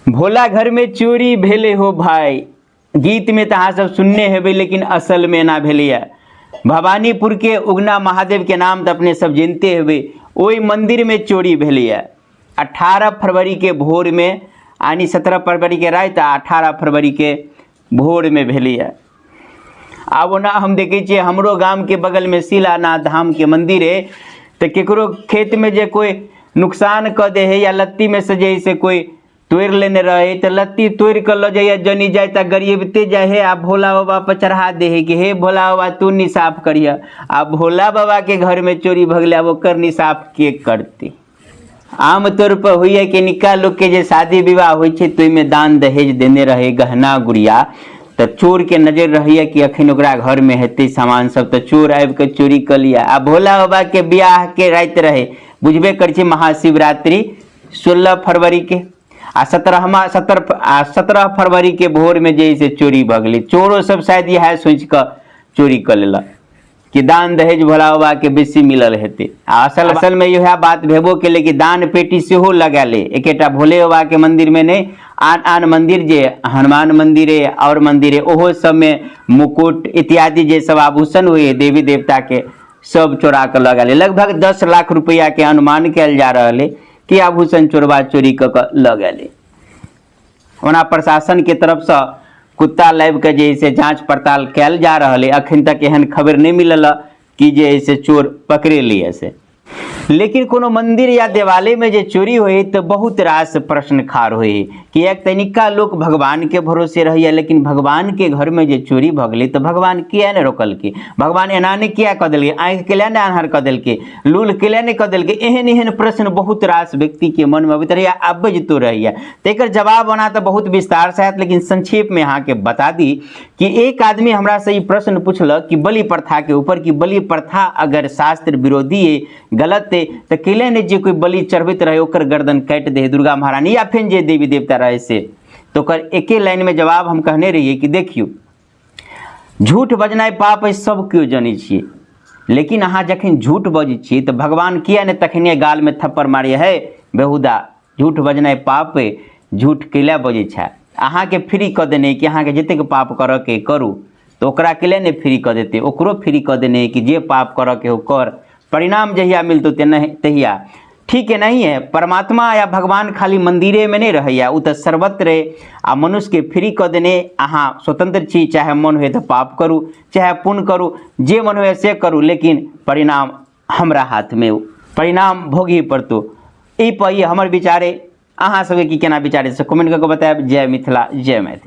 भोला घर में चोरी भेलै हो भाई। गीत में तऽ अहाँ सब सुनने हेबै, लेकिन असल में एना भेलैया। भवानीपुर के उगना महादेव के नाम तऽ अपने सब जानते हेबै, ओहि मंदिर में चोरी भेलैया 18 फरवरी के भोर में, यानी 17 फरवरी के राति आ 18 फरवरी के भोर में भेलैया। आब ओना हम देखै छियै हमरो गामके बगलमे शिलानाथ धामके मन्दिर है, तऽ केकरो खेतमे जे कोइ नुकसान कऽ दै है या लत्तीमे से जे है से कोइ तोड़ि लेने रहै तऽ लत्ती तोड़ि कऽ लऽ जाइए, जनी जाइ तऽ गरियबिते जाइ है आ भोला बाबा पर चढ़ा दै है कि हे भोला बाबा तू निसाफ करिह। आ भोला बाबाके घरमे चोरी भऽ गेलै, आब ओकर निसाफ के करतै? आमतौर पर होइए कि निका लोकके जे शादी विवाह होइ छै तऽ ओहिमे दान दहेज देने रहै गहना गुड़िया, तऽ चोरके नजरि रहैए कि अखन ओकरा घरमे हेतै सामान सब, तऽ चोर आबि कऽ चोरी कऽ लिअ। आ भोला बाबाके बियाहके राति रहै, बुझबे करै छी महाशिवरात्रि 16 फरवरीके आ सत्रहमा सत्र आ 17 फरवरीके भोरमे जे है से चोरी भऽ गेलै। चोरो सब शायद इएह सोचि कऽ चोरी कऽ लेलक कि दान दहेज भोला बाबा के बेसी मिलल हेतै। आ असल असल में इएह बात भेबो केलै कि दान पेटी सेहो लगाएले, एकेटा भोले बाबा के मंदिर में नहि, आन आन मंदिर जे हनुमान मंदिर है और मंदिर है ओहो सब में मुकुट इत्यादि जे सब आभूषण हुए देवी देवता के सब चोरा के लगा ले। लगभग 10 लाख रुपया के अनुमान कयल जा रहल है कि आभूषण चोरबा चोरी कऽ के लऽ गेलै। ओना प्रशासन के तरफसँ कुत्ता लाबि कऽ जे है से जाँच पड़ताल कयल जा रहल है, अखन तक एहन खबर नहि मिलल कि जे है से चोर पकड़ेली है से। लेकिन कोनो मंदिर या देवालय में जे चोरी होय तऽ बहुत रास प्रश्न खाड़ होय, किएक तऽ निक्का लोक भगवान के भरोसे रहैया, लेकिन भगवान के घर में जे चोरी भऽ गेलै तऽ भगवान किया नहि रोकलकै? भगवान एना नहि किया कऽ देलकै? आँखि के लए नहि अन्हार कऽ देलकै? लूल के लए नहि कऽ देलकै? एहन एहन प्रश्न बहुत रास व्यक्ति के मन में अबैत रहैया, आबैतो रहैया। तऽ एकर जवाब ओना तऽ बहुत विस्तार से आयत, लेकिन संक्षेप में अहाँके बता दी कि एक आदमी हमरा से ई प्रश्न पूछलक कि बलि प्रथा के ऊपर, कि बलि प्रथा अगर शास्त्र विरोधी है, गलत है, तऽ कैले नहि जे कोई बलि चढ़बैत रहे ओकर गर्दन काटि दे दुर्गा महारानी या फेर जे देवी देवता रहे से? तऽ ओकर एके लाइन में जवाब हम कहने रहियै कि देखियौ, झूठ बजनाइ पाप है, सब केओ जनै छियै, लेकिन अहाँ जखन झूठ बजै छियै तऽ भगवान किया नहि तखने गालमे थप्पड़ मारियै, हे बेहुदा झूठ बजनाइ पाप है, झूठ कैला बजै छै? अहाँके फ्री कऽ देने कि अहाँके जतेक पाप करऽके करू, तऽ ओकरा कैला नहि फ्री कऽ देतै? ओकरो फ्री कऽ देने कि जे पाप करऽके हो कर, परिणाम जहिया मिलतौ तेना तहिया। ठीक है नहीं है, परमात्मा या भगवान खाली मंदिरे में नहीं रहैया, ओ तऽ सर्वत्र है। आ मनुष्यके फ्री कऽ देने अहाँ स्वतंत्र छी, चाहे मन हुए तऽ पाप करू चाहे पुण्य करू, जे मन हुए से करू, लेकिन परिणाम हमरा हाथमे, परिणाम भोगही पड़तौ। एहि पर ई हमर विचार अइ, अहाँ सबके की केना विचार अइ से कमेंट कऽ के बतायब। जय मिथिला, जय मैथिली।